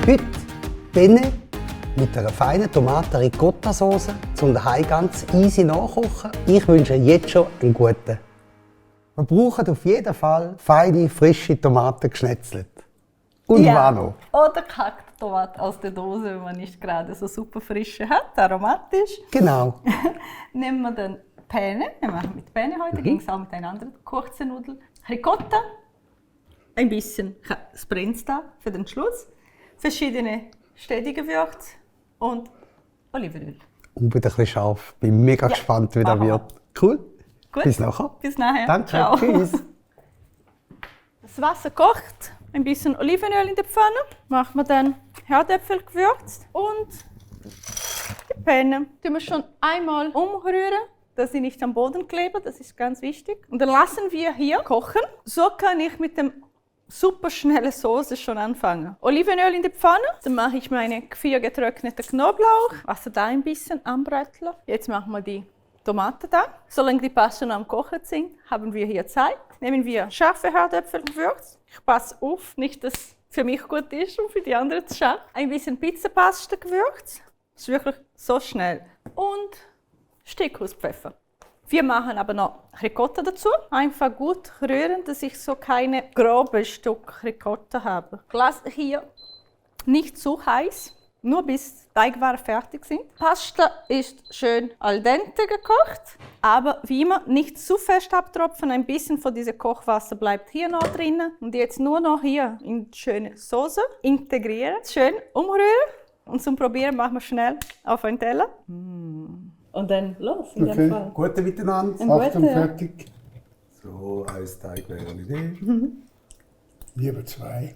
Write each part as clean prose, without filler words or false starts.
Heute Penne mit einer feinen Tomaten-Ricotta-Sauce zum daheim ganz easy nachkochen. Ich wünsche jetzt schon einen guten. Wir brauchen auf jeden Fall feine, frische Tomaten geschnetzelt. Und was noch? Oder gehackte Tomaten aus der Dose, wenn man nicht gerade so super frische hat, aromatisch. Genau. Nehmen wir dann Penne, wir machen mit Penne heute, ging es auch mit einer anderen kurzen Nudel. Ricotta, ein bisschen Sprinsta für den Schluss, verschiedene stetige Gewürze und Olivenöl. Unbedingt ein bisschen scharf. Bin mega gespannt, wie das wird. Cool. Gut. Bis nachher. Bis nachher. Danke. Ciao. Tschüss. Das Wasser kocht, ein bisschen Olivenöl in der Pfanne, machen wir dann Herdöpfel gewürzt und die Penne. Die wir schon einmal umrühren, dass sie nicht am Boden kleben, das ist ganz wichtig. Und dann lassen wir hier kochen. So kann ich mit dem super schnelle Soße schon anfangen. Olivenöl in die Pfanne, dann mache ich meine 4 getrocknete Knoblauch, Wasser da ein bisschen anbräteln. Jetzt machen wir die Tomaten da. Solange die Pasten am Kochen sind, haben wir hier Zeit. Nehmen wir scharfe Herdöpfelgewürz. Ich passe auf, nicht dass es für mich gut ist und für die anderen zu scharf. Ein bisschen Pizzapasta-Gewürz. Das ist wirklich so schnell. Und Steckhauspfeffer. Wir machen aber noch Ricotta dazu. Einfach gut rühren, dass ich so keine groben Stück Ricotta habe. Lass hier nicht zu heiß, nur bis Teigwaren fertig sind. Pasta ist schön al dente gekocht, aber wie immer nicht zu fest abtropfen. Ein bisschen von diesem Kochwasser bleibt hier noch drinnen. Und jetzt nur noch hier in die schöne Soße integrieren. Schön umrühren. Und zum Probieren machen wir schnell auf einen Teller. Und dann los in dem Fall. Gute miteinander. Achtung, fertig. So, ein Teig wäre eine Idee. Lieber 2.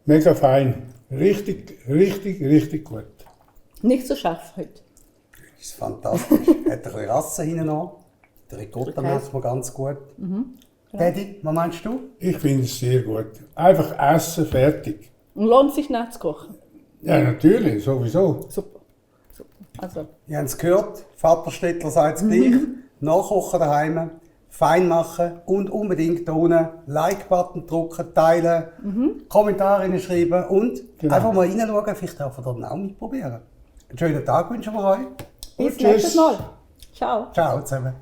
Mega fein. Richtig gut. Nicht so scharf heute. Das ist fantastisch. Hat ein bisschen Rasse hinten an. Der Ricotta merkt man ganz gut. Daddy, was meinst du? Ich finde es sehr gut. Einfach essen, fertig. Und lohnt sich nachzukochen. Ja, natürlich, sowieso. Super. Also. Ihr habt es gehört, Vater Stettler sagt es gleich. Nachkochen daheim, fein machen und unbedingt hier unten Like-Button drücken, teilen, Kommentare schreiben und einfach mal reinschauen, vielleicht darf ihr dann auch mitprobieren. Einen schönen Tag wünschen wir euch. Bis Und nächstes tschüss. Mal. Ciao. Ciao zusammen.